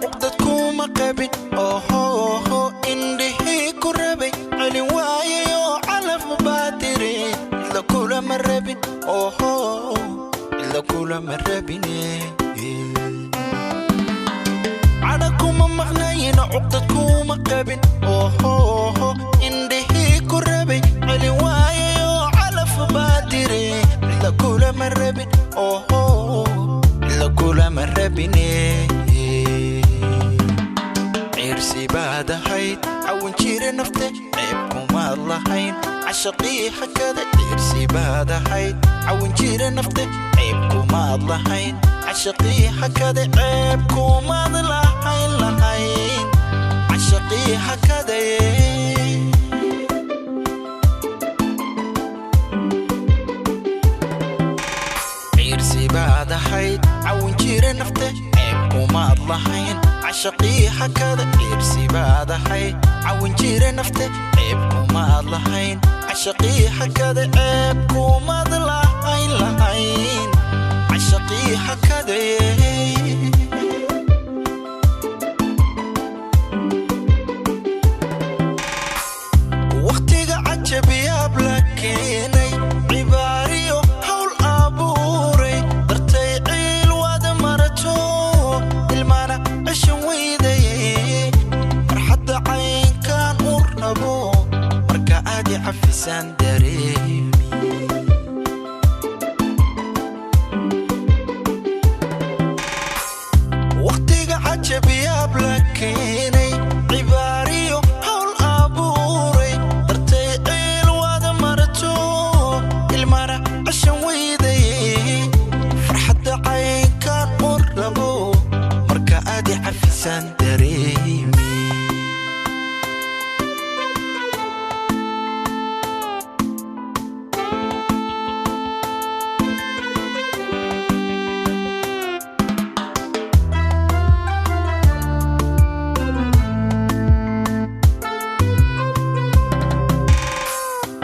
Cuqdad kuma qabin, ohoho, indhihii ku rabay celin waayayo, calaf baatiri, cidla kulama rabin, oho, cidla kulama rabine. Cadha kuma maqnayno, cuqdad kuma qabin, ohoho, indhihii ku rabay celin waayayo, calaf baatiri, cidla kulama rabin, oho, cidla kulama rabine. Ciirsi baad ahayd, cawan jire nafte, ceeb kumaad lahayn cashaqii hakada. Ciirsi baad ahayd, cawan jire nafte, ceeb kumaad lahayn cashaqii hakada. Ceeb kumaad lahayn cashaqii hakadaye. Ciirsi baad ahayd, cawan jire nafte, ceeb kumaad lahayn cashaqii hakada. Ciirsi baad ahayd, cawan jire nafte, ceeb kumaad lahayn cashaqii hakada. Ceeb kumaad lahayn cashaqii hakadaye. Waqtiga cajabiyaab la keenay, cibaariyo hawl abuuray, dartay ciil waad marato, ilmaana ceshan weydaye. Farxadda caynkan u rabo, marka aad i cafisaan dareemi. Waqtiga cajabiyaab la keenay, cibaariyo hawl abuuray, dartay ciil waad marato, ilmaana ceshan weydaye. Farxadda caynkan u rabo, marka aad i cafisaan dareemi.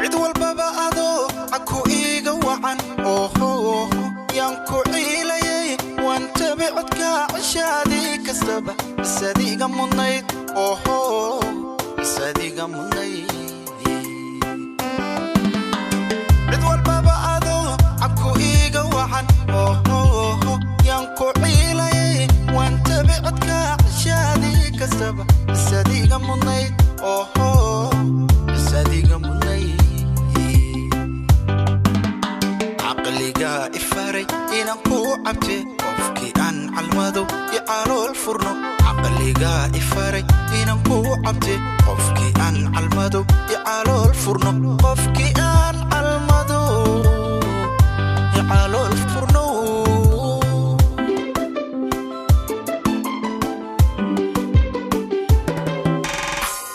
Cid walbaba adoo caku iiga wacan, oho, yaan ku ciilayay, waan tabi codka cishaadii kastaba, isadiga mudnayd, oho, isadiga mudnayd. Cid walbaba adoo caku iiga wacan, oho, yaan ku ciilayay, waan tabi codka cishaadii kastaba, isadiga mudnayd, oho, isadiga mudnayd. Caqligaa ifaray inaan kuu cabte, qofkii aan calmado i calool furno. Caqligaa ifaray inaan kuu cabte, qofkii aan calmado i calool furno. Qofkii aan calmado i calool furno.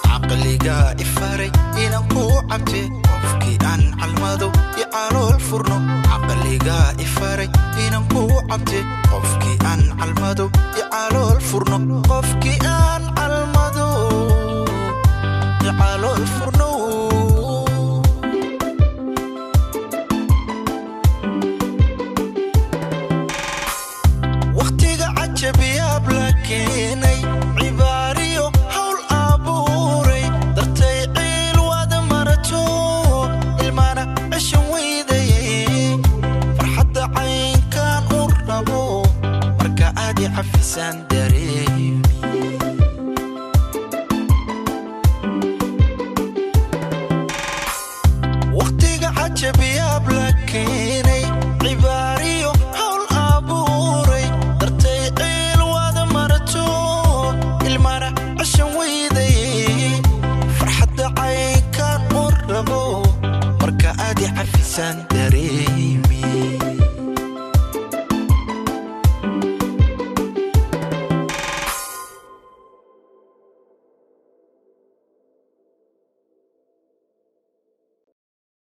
Caqligaa ifaray inaan kuu cabte, qofkii aan calmado i calool furno. Caqligaa ifaray inaan kuu cabte, qofkii aan calmado i calool furno. Qofkii aan calmado i calool furno. Waqtiga cajabiyaab la keenay, cibaariyo hawl abuuray, dartay ciil waad marato, ilmaana ceshan weydaye. Farxadda caynkan u rabo, marka aad i cafisaan dareemi.